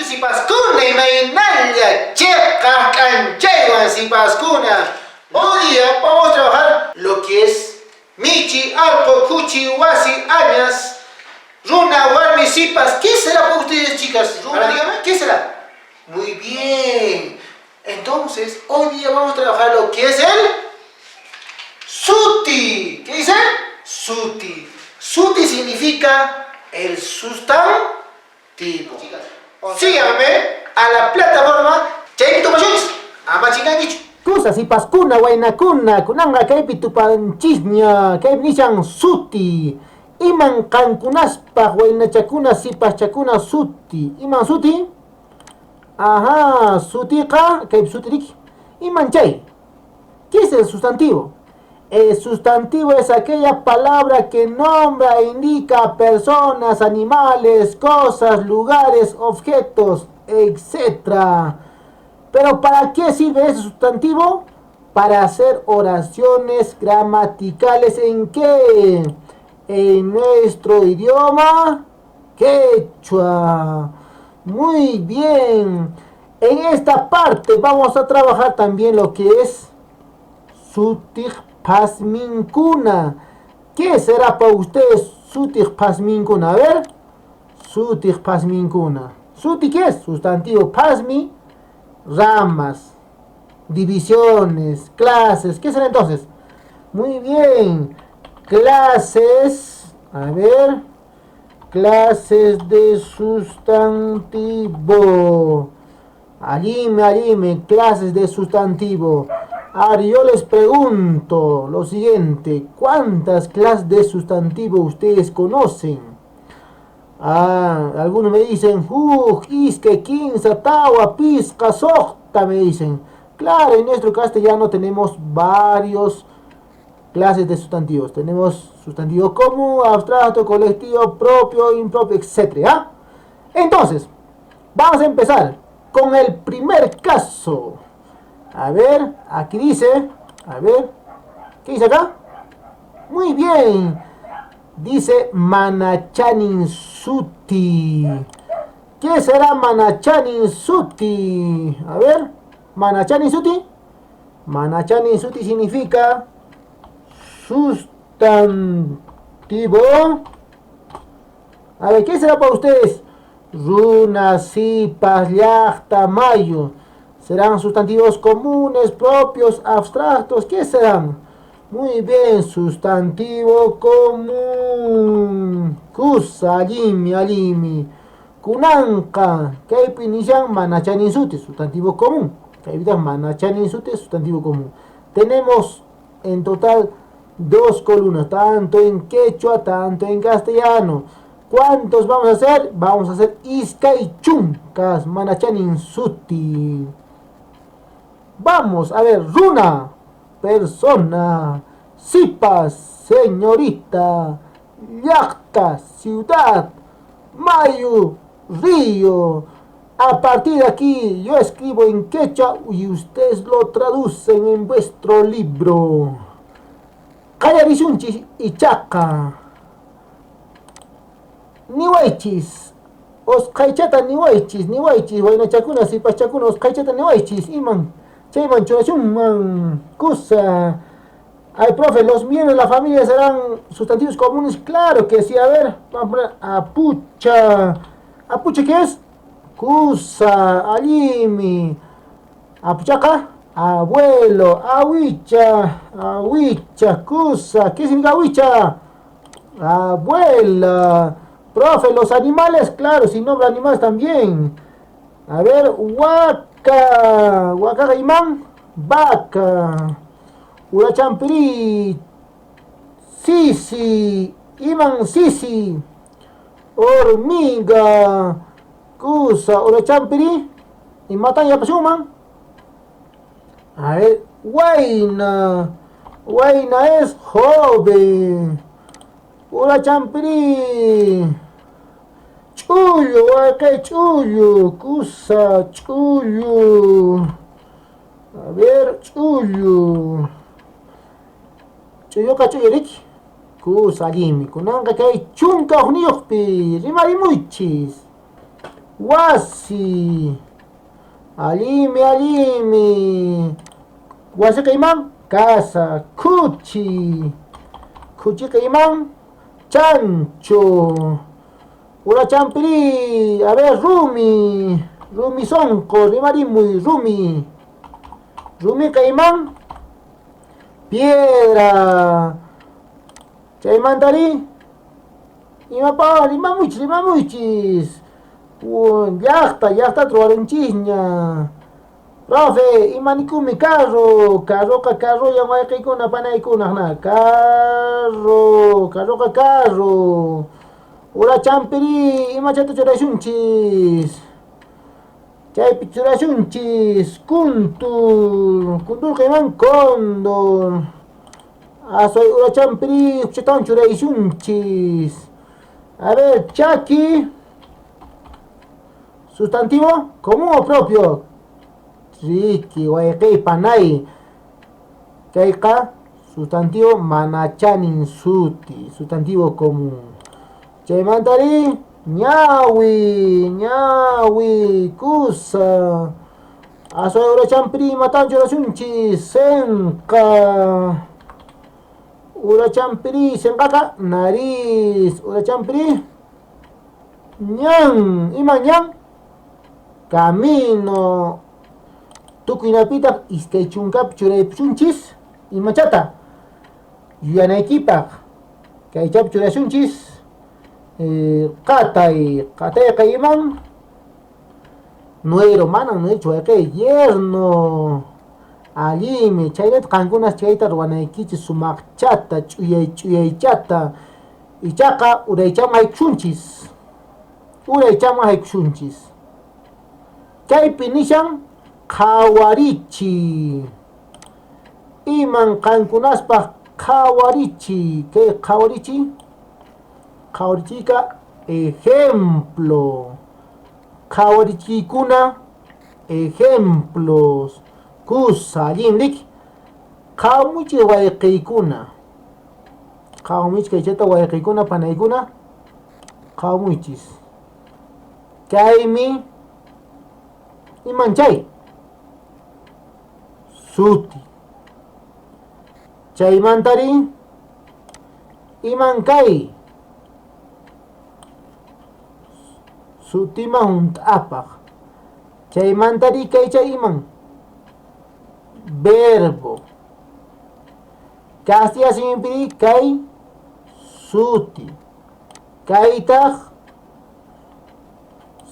Sipaskuna imaynalla cheqaq k'anchaywan sipaskuna. Hoy día vamos a trabajar lo que es michi, allqo, kuchi, wasi, añas, runa, warmi, sipas. ¿Qué será para ustedes, chicas? Runa, dígame, ¿qué será? Muy bien. Entonces, hoy día vamos a trabajar lo que es el suti. ¿Qué dice? Suti. Suti significa el sustantivo. Síganme a la plataforma Chaypi Tupashunchis. Ama chingankichu. Kusa sipaskuna waynakuna kunanqa kaypi tupanchisña kaypi nishan suti iman qankunaspaq waynachakuna sipaschakuna suti iman suti Ajá, sutiqa kaypi suti riki iman chay. ¿Qué es el sustantivo? El sustantivo es aquella palabra que nombra e indica personas, animales, cosas, lugares, objetos, etc. Pero ¿para qué sirve ese sustantivo? Para hacer oraciones gramaticales. ¿En qué? En nuestro idioma quechua. Muy bien. En esta parte vamos a trabajar también lo que es sutiq phasminkuna. ¿Qué será para ustedes sutiq phasminkuna? A ver. Sutiq phasminkuna. Suti, ¿qué es? Sustantivo. Phasmi, ramas, divisiones, clases. ¿Qué será entonces? Muy bien. Clases. A ver. Clases de sustantivo. Alime, alime, clases de sustantivo. Ahora yo les pregunto lo siguiente: ¿cuántas clases de sustantivo ustedes conocen? Ah, algunos me dicen, huk, iskay, kimsa, tawa, pisqa, suqta, me dicen. Claro, en nuestro castellano tenemos varios clases de sustantivos. Tenemos sustantivo común, abstracto, colectivo, propio, impropio, etc. ¿Ah? Entonces, vamos a empezar con el primer caso. A ver, aquí dice, a ver, ¿qué dice acá? Muy bien, dice Manachanin Suti. ¿Qué será Manachanin Suti? A ver, Manachanin Suti. Manachanin Suti significa sustantivo. A ver, ¿qué será para ustedes? Runa, sipas, llaqta, mayu. ¿Serán sustantivos comunes, propios, abstractos? ¿Qué serán? Muy bien, sustantivo común. Kusa, allinmi, allinmi. Kunanqa, kaypi nishan manachanin suti, sustantivo común. Kaypitaq manachanin suti, sustantivo común. Tenemos en total dos columnas, tanto en quechua, tanto en castellano. ¿Cuántos vamos a hacer? Vamos a hacer iskay chunkas, manachanin suti. Vamos a ver, runa, persona, sipas, señorita, llaqta, ciudad, mayu, río. A partir de aquí yo escribo en quechua y ustedes lo traducen en vuestro libro. Qallarisunchis ichaqa. Niwaychis, usqhaychata niwaychis, niwaychis, waynachakuna, sipaschakuna, usqhaychata niwaychis, iman, chayman churashunman, kusa. Ay, profe, los miembros de la familia serán sustantivos comunes. Claro que sí. A ver, vamos a poner apucha. ¿Apucha qué es? Kusa, allinmi. Apuchaqa, abuelo, awicha, awicha, kusa. ¿Qué significa awicha? Abuela. Profe, los animales, claro, sin nombre animales también. A ver, waka, wakaqa iman, vaca. Urachampiri, sisi, iman sisi. Hormiga, kusa, urachampiri, imatan yapasunman. A ver, wayna, wayna es joven. Urachampiri, ch'ullu, waqay ch'ullu, kusa, ch'ullu. A ver, ch'ullu. Ch'ulluqa ch'ullu riki. Kusa allinmi. Kunanqa kay 11 rimarimuychis. Wasi. Allinmi, allinmi. Wasiqa iman? Casa. Khuchi. Khuchiqa iman? Chancho. Urachampiri. A ver, rumi. Rumi sonqo. Rimarimuy, rumi. Rumiqa iman? Piedra. Chaymantari? Imapaq rimamuychis, rimamuychis. Llaqta, llaqtata ruwarunchisña. Profe, imanikumi carro, carroqa carrollan wayqiykuna panaykuna na carro, carroqa carro. Urachampiri, imachata churashunchis. Chaypi churashunchis, kuntur, kunturqa iman cóndor. Asway urachampiri, huchatawan churayshunchis. A ver, chaki. Sustantivo común o propio. Riki, wayqiy, panay. Kayqa sustantivo manachanin suti, sustantivo común. Chaymantari ñawi, ñawi, kusa. Asway urachampiri imatan churashunchis, senqa. Urachampiri, senqaqa nariz. Urachampiri ñan, ima ñan? Camino. Tukuynapitaq iskay chunkapi churaypusunchis imachata yuyanaykipaq kaychapi churashunchis qatay, qatayqa iman? Nuero, manan nuerochu wayqiy, yerno. Allinmi, chhaynata qankunas chayta ruwanaykichis sumaqchata, ch'uyay ch'uyaychata. Ichaqa uraychaman haykusunchis. Uraychaman haykusunchis. Kaypi nishan qhawarichiy. Iman qankunaspaq qhawarichiy? Kay qhawarichiy, qhawarichiyqa ejemplo. Qhawarichiykuna ejemplos. Kusa, allin riki. Qhawamuychis wayqiykuna. Qhawamuychis kaychata wayqiykuna, panaykuna. Qhawamuychis. Kaymi iman chay? Suti. Chaymantari iman kay? Sutiman hunt'apaq. Chaymantari kaycha iman? Verbo. Kastilla simipiri kay suti. Kaytaq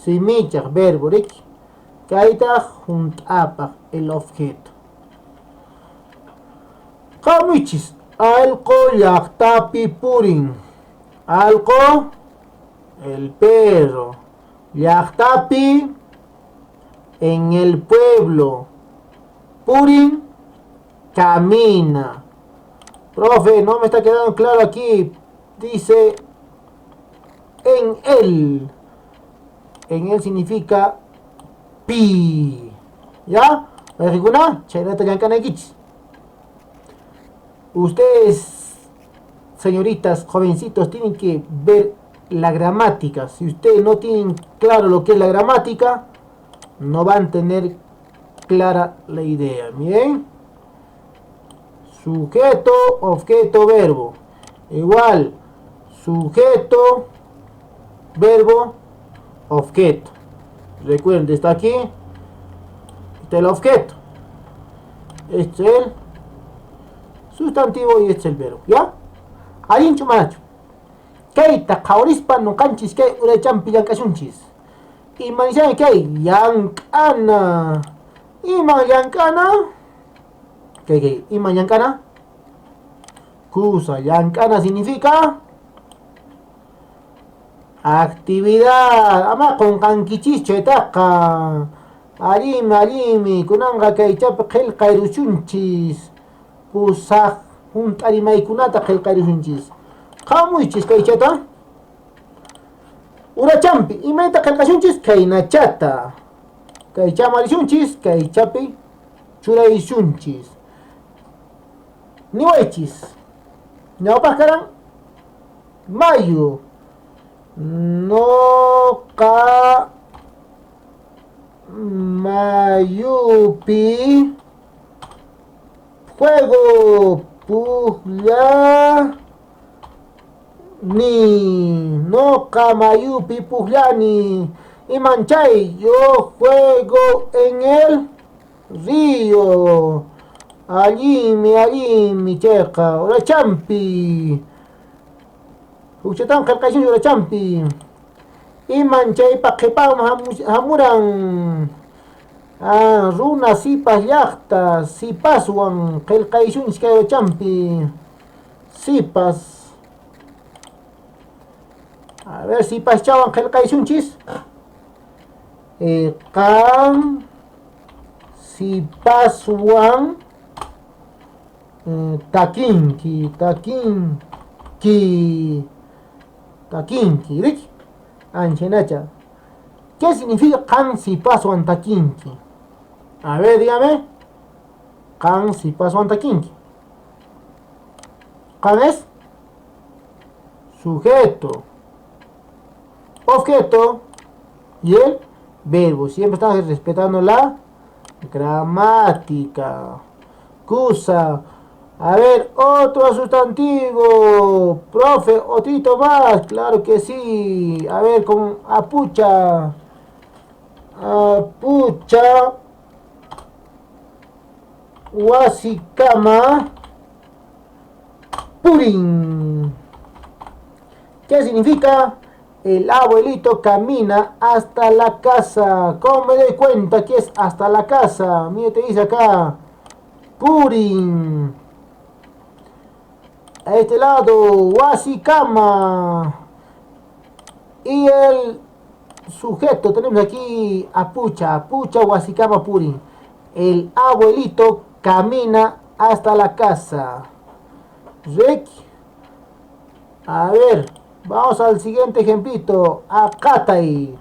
simichaq verbo riki. Kaytaq hunt'apaq el objeto. Qhamuychis allqu llaqtapi purin. Allqu el perro. Llaqtapi en el pueblo. Purin camina. Profe, no me está quedando claro aquí. Dice en él. En él significa pi. ¿Ya? Ustedes, señoritas, jovencitos, tienen que ver la gramática. Si ustedes no tienen claro lo que es la gramática, no van a tener clara la idea. Miren. Sujeto, objeto, verbo. Igual, sujeto, verbo, objeto. Recuerden, está aquí. Está el objeto. Este es el sustantivo y este es el verbo. ¿Ya? Allinchu manachu. Kayta qhawarispa nuqanchis kay uraychampi llank'asunchis. Ima nishan kay llank'ana. Ima llank'ana? Kay kay ima llank'ana? Kusa llank'ana significa actividad. Ama qunqankichischu chaytaqa. Allinmi, allinmi. Kunanqa kaychapi qillqayrusunchis. Pusaq hunt'a rimaykunata qillqayrusunchis. Qhamuychis kaychata. Urachampi imayta qillqasunchis kaynachata. Kaychama risunchis, kaychapi churaysunchis. Niwaychis. Ñawpaq karan mayu. Noqa Mayupi juego pujllani. Noqa mayupi pujllani. Iman chay, yo juego en el río. Allinmi, allinmi chayqa. Urachampi. Hukchatan qillqaysun urachampi. Iman chaypa qhipanman hamuran. Ah, runa sipas llaqta, sipaswan qillqaysunchik kay urachampi. Sipas. A ver, sipaschawan qillqaysunchis. Qam sipaswan takinki, takinki, takinki, riki? Anchaynacha. ¿Qué significa qam sipaswan takinki? A ver, dígame. Qam sipaswan takinki. Qam es sujeto, objeto y el verbo. Siempre estamos respetando la gramática. Cusa. A ver, otro sustantivo. Profe, otrito más. Claro que sí. A ver, con apucha. Apucha. Wasikama. Purin. ¿Qué significa? El abuelito camina hasta la casa. ¿Cómo me doy cuenta que es hasta la casa? Mire, te dice acá. Purin. A este lado, Wasikama. Y el sujeto, tenemos aquí Apucha, Apucha, Wasikama, Purin. El abuelito camina hasta la casa. Rick. A ver, vamos al siguiente ejemplito. A Katay.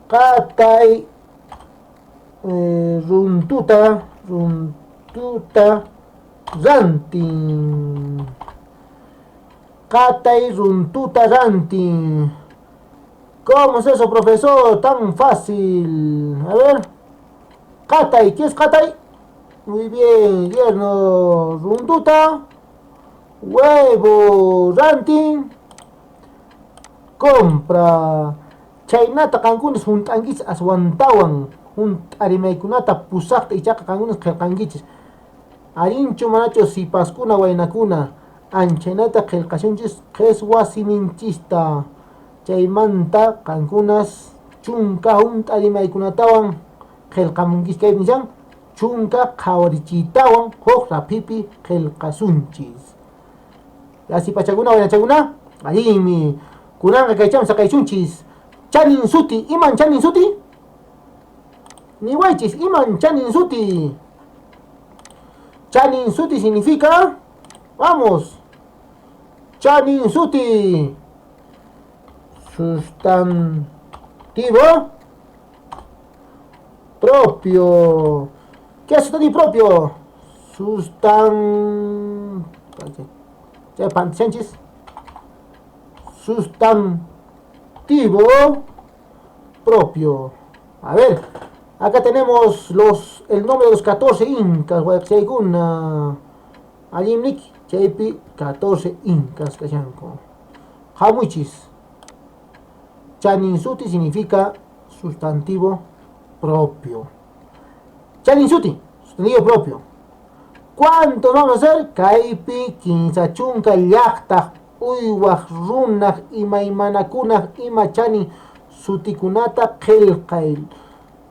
Katay. Runtuta. Runtuta. Rantin. Katay runtuta rantin. ¿Cómo es eso, profesor? Tan fácil. A ver. Katay. ¿Qué es Katay? Muy bien, yerno. Runtuta. Huevo. Rantin. Compra. Chaynata qankunas hunt'ankichis aswantawan hunt'arimaykunata pusaqta ichaqa qankunas qillqankichis. Allinchu manachu sipaskuna waynakuna anchaynata qillqasunchis qhichwa siminchista. Chaymanta qankunas chunka hunt'arimaykunatawan qillqamunkichis kaypi nishan chunka qhawarichiytawan huk raphipi qillqasunchis. Ya sipachakuna waynachakuna allinmi kunanqa kaychaman saqaysunchis. Chanin suti, iman chanin suti? Niwaychis, iman chanin suti? Chanin suti significa, vamos, chanin suti, sustantivo propio. ¿Qué es sustantivo propio? Sustantivo propio. A ver, acá tenemos el nombre de los 14 incas. Allimnik, chaypi 14 incas kashanku. Hamuchis. Chanin suti significa sustantivo propio. Chanin suti, sustantivo propio. ¿Cuántos vamos a hacer? Kaypi, kinsa chunka, llaqtaq, uywaq, runaq, imaymanakunaq, ima chanin sutikunata qillqay.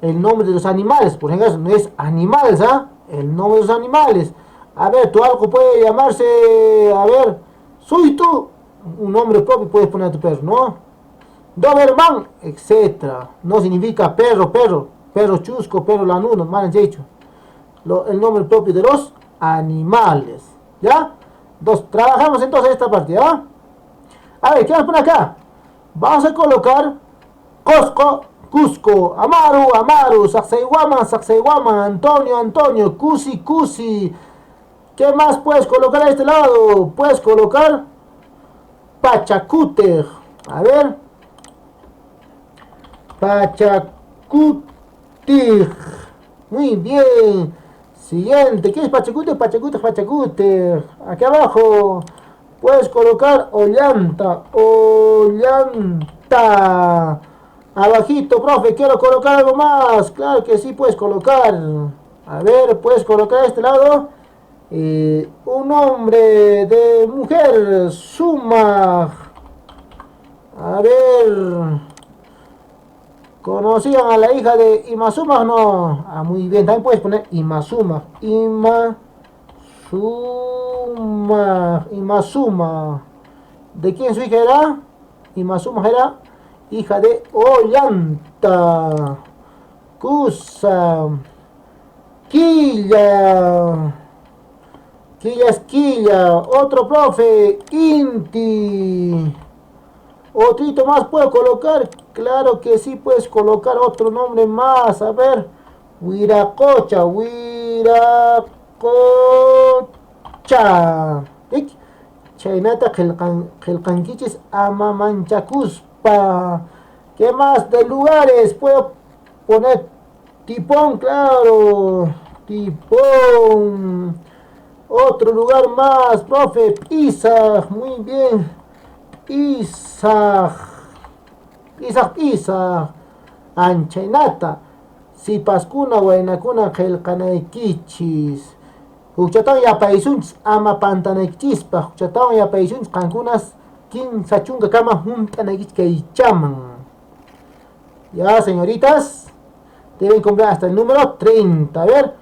El nombre de los animales, por ejemplo, no es animales, ¿ah? El nombre de los animales. A ver, tu algo puede llamarse, a ver, Suytu, un nombre propio puedes poner a tu perro, ¿no? Doberman, etcétera. No significa perro, perro, perro chusco, perro lanudo, mal hecho. El nombre propio de los animales, ¿ya? Dos, trabajamos entonces esta parte, ¿ya? A ver, ¿qué vamos a poner acá? Vamos a colocar Cosco, Cusco, Amaru, Amaru, Sacsayhuaman, Sacsayhuaman, Antonio, Antonio, Cusi, Cusi. ¿Qué más puedes colocar a este lado? Puedes colocar Pachacútec. A ver. Pachacútec. Muy bien. Siguiente. ¿Qué es Pachacute? Pachacute, Pachacute. Aquí abajo puedes colocar Ollanta. Ollanta. Abajito, profe, quiero colocar algo más. Claro que sí puedes colocar. A ver, puedes colocar a este lado un nombre de mujer. Suma. A ver. ¿Conocían a la hija de Imasuma o no? Ah, muy bien. También puedes poner Imasuma. Imasuma. Imasuma. ¿De quién su hija era? Imasuma era hija de Ollanta. Kusa. Quilla. Quilla es Quilla. Otro profe. Inti. Otrito más puedo colocar. Claro que sí puedes colocar otro nombre más. A ver. Huiracocha. Huiracocha. Chaynata qillqankichis ama manchakuspa. ¿Qué más de lugares? Puedo poner Tipón, claro. Tipón. Otro lugar más, profe. Pisa. Muy bien. Pisa. Pisa, pisa. Anchaynata. Sipaskuna, waynakuna, qillqanaykichis. Huchatawan yapaysunchis ama pantanaykichispa. Huchatawan yapaysunchis qankunas 15 kama hunt'anaykichis kaychaman. Ya, señoritas, deben cumplir hasta el número 30. A ver,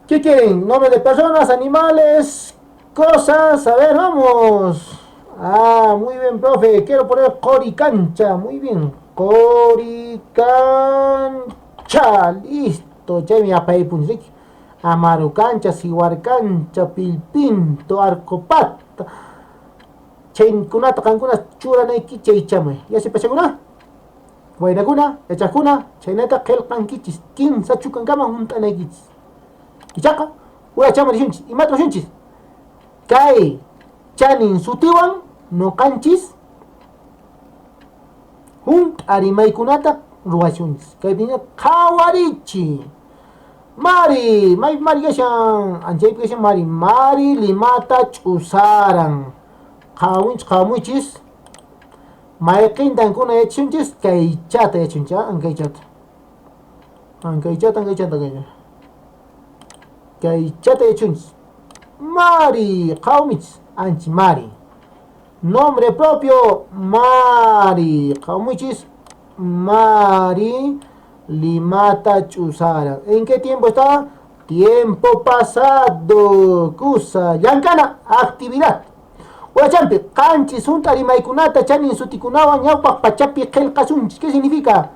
¿qué quieren? Nombre de personas, animales, cosas. A ver, vamos. Ah, muy bien, profe. Quiero poner Coricancha. Muy bien. Coricancha. Listo. Chaymi yapaypunchik. Amarucancha, Sihuarcancha, Pilpinto, Arcopata. Chaykunata qankuna churanayki chaychamay. Ya se pachakuna? Waynakuna, yachaqkuna, chaynata qillqankichis 15 chukankama hunt'anaykichis. Ichaqa, urachama rishunchis, imata rishunchis? Kay chanin sutiwan nuqanchis hunt'arimaykunata ruwashunchis. Kaypiña qhawarichi. Mari, may Mari kashan, anchaypi kashan Mari, Mari limata ch'usaran. Qhawinchis, qhawamuychis. Mayqintankuna yachashunchis kaychata yachashunchis, ankaychata. Ankaychata, ankaychata, ankaychata. Kaychata yachashunchis. Mari, qhawamichis, anchi Mari. Nombre propio, Mari. Qhawamuychis, Mari limata ch'usara. ¿En qué tiempo está? Tiempo pasado. Kusa, llankana, actividad. Urachampi, qanchis hunt'a rimaykunata chanin sutikunawan ñawpaq pachapi qillqasunchis. ¿Qué significa?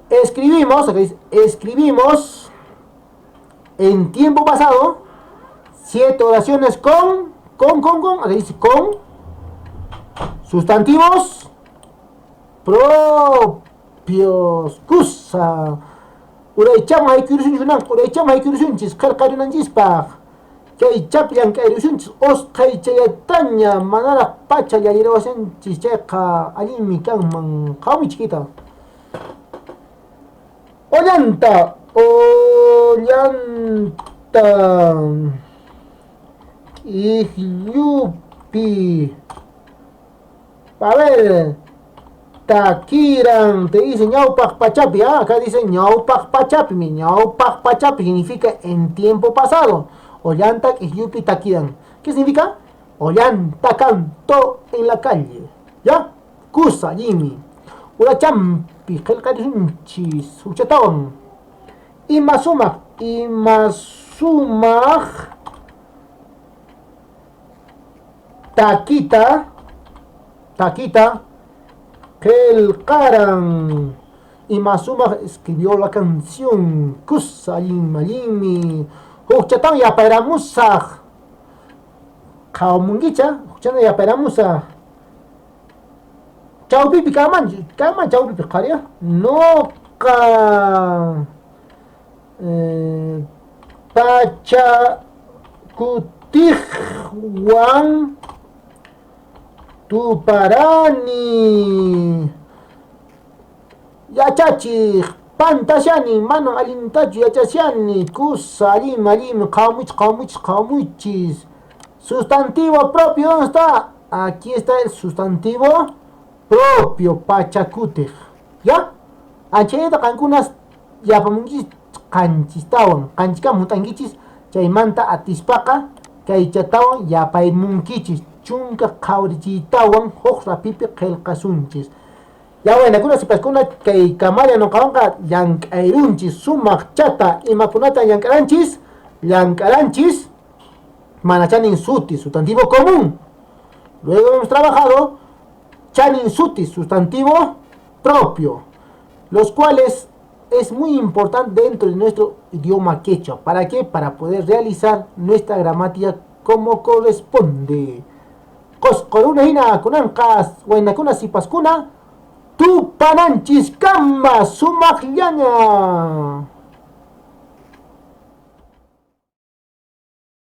Escribimos, acá dice, escribimos en tiempo pasado 7 oraciones con, acá dice con sustantivos propios. Kusa. Uraychama haykurisunchis, uraychama haykurisunchis, qillqarunanchispaq. Kay chapyan kayrusunchis, usqhaychallataña manaraq pacha llallirawasanchis chayqa allinmi kanman. Qhawmi chiquita. Ollanta, Ollanta, K'ijllupi. A ver, Takiran, te dice ñawpaq pachapi, ¿ah? Acá dice ñawpaq pachapi, mi ñawpaq pachapi significa en tiempo pasado. Ollanta K'ijllupi takiran. ¿Qué significa? Ollanta cantó en la calle. ¿Ya? Kusa, Jimmy. Urachampi, qillqarisunchis, huchatawan. Imasumaq, imasumaq taquita, taquita, qillqaran. Imasumaq escribió la canción. Kusa, allinmi, allinmi. Huchatawan yapayramusaq. Qhawamunkicha, huchata yapayramusaq. Chawpipi kanman, kanman chawpipi qhariya. Nuqa Pachakutiqwan tuparani. Yachachiq Pantashani, manan allintachu yachashani, kusa, allinmi, allinmi, qhawamuchis, qhawamuchis, qhawamuchis. Sustantivo propio, ¿dónde está? Aquí está el sustantivo propio, pachakutiq. ¿Ya? Anchayta qankunas yapamunkichis qanchistawan, qanchiskama hunt'ankichis, chaymanta atispaqa kaychatawan yapaymunkichis, chunka qhawarichiytawan huk rapipi qillqasunchis. Ya waynakuna sipaskuna kay kamalla nuqawanqa llank'ayrunchis sumaq chata imakunata llank'aranchis, llank'aranchis mana chanin suti, sustantivo común. Luego hemos trabajado chanin suti, sustantivo propio, los cuales es muy importante dentro de nuestro idioma quechua. ¿Para qué? Para poder realizar nuestra gramática como corresponde. Qosqo runa hina kunanqa waynakuna sipaskuna tupananchis kama sumaqllaña.